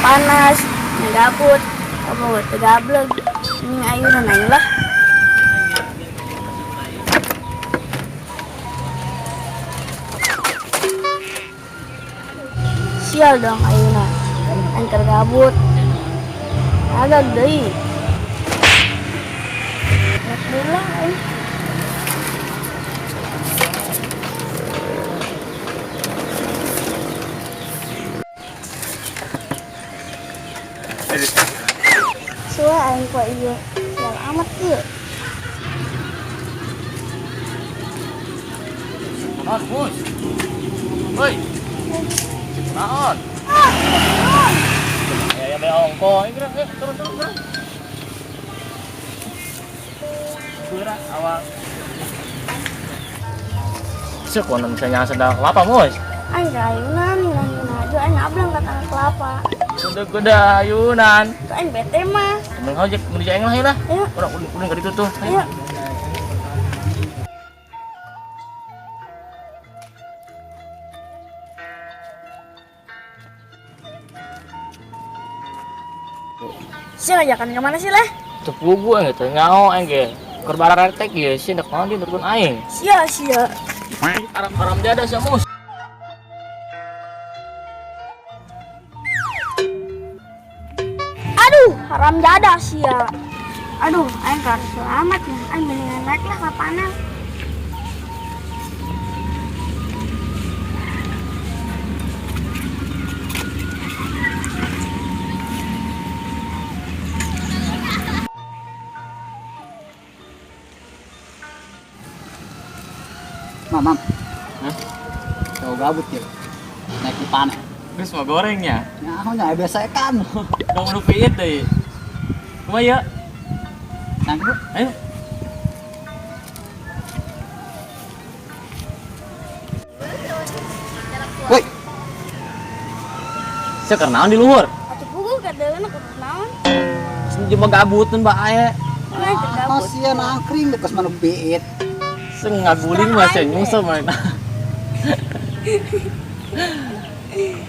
Panas, ngagabut, apa teu gablek. Ini ayunan aing lah. Sial dong ayunan. Aing keur gabut. Agak deui. Nek deui lah aing. Suwe aing kok ieu. Sial amat ieu. Naon, Mus? Woi. Naon? Ya ya be ongko. Ini gerak, turun turun turun. Gerak awal. Sih konon misalnya sedang kelapa, Mus. Aing ke ayunan, ngilangin aja aing ngablang ka tanah kelapa. Kuda-kuda ayunan. Tuh aing bete mah. Temen kau jek menuju aing lah ya lah. Ayo. Urang udah enggak ditutup. Ayo. Sih ngajakan kemana sih leh? Teu pugu aing teh nyao aing ge. Keur bararetek ieu sih ndek naon dia nurun aing. Sia sia. Aram-aram jada sia Mus. Aduh, haram jadah sia. Aduh, aing harus selamat ya. Aing mendingan naik lah ke panel. Mam, mam. Hah? Jauh gabut ya. Naik di panel. Geus mah gorengnya. Nyaho nya biasa kan. Dong nu piit deui. Kumaha ya? Nang Bu. Ayo. Woi, Sia keur naon di luhur? Atuh pugu kadeuna kudu naon? Sing mah gabuteun bae. Aing teu gabut. sia nangkring dekas manuk piit. Sing ngaguling mah sia nyungsep mah.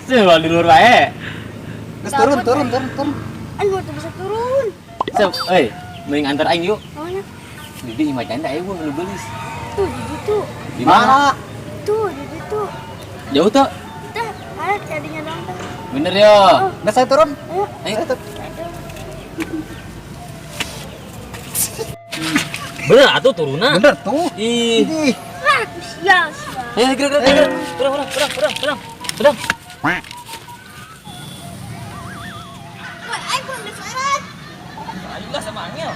Sing di luhur bae. Geus turun, turun, turun, turun. Aing mau teu bisa turun. Sep, euy, mending antar aing yuk. Mana? Di imah janda aya gua nu beulis. Tuh di ditu. Di mana? Tuh di ditu. Jauh tuh. Teh, ada jadinya dong teh. Bener yo. Geus saya turun. Ayo. Ayo. Saya turun. Bener atuh turunna. Bener tuh. Ih. Ih, Ah, sial sial. Ayo gerak gerak gerak. Turun turun turun turun turun. Turun. Woi, aing belum diseret. Ayolah sama angel.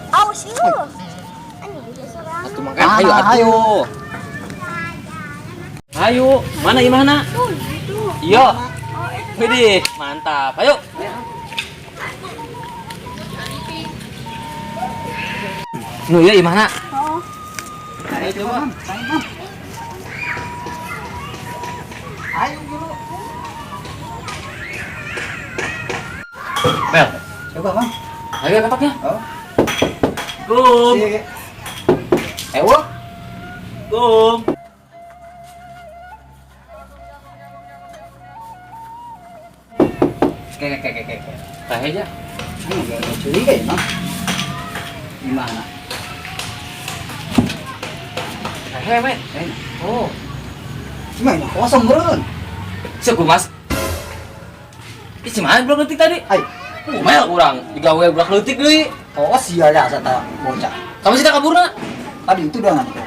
Awas lu. Aing bisa serang. Atuh makan ayo Ah, atuh. ayo. Ayo, mana imahna? Tuh, di ditu. Iya. Oh, itu. Widih, mantap. Ayo. Nu ieu imahna? Oh. Ayo coba, Mam. Ayo, Mam. Ayo dulu. Mel. Coba, Mam. Ayo ketoknya. Oh. Kum. Si. Ewo. Kum. Keke keke keke. Tah aja. Ayo gak curiga ya, Mam. Gimana? Tah men. Eh, Oh. gimana? Kosong beureun. Seukur Mas. Ih, si mana belum leutik tadi? Ayo. Oh, mel urang digawe budak leutik deui. Oh, sia ya saya bocah. Kamu sih tak kaburna? Tadi itu dah nanti.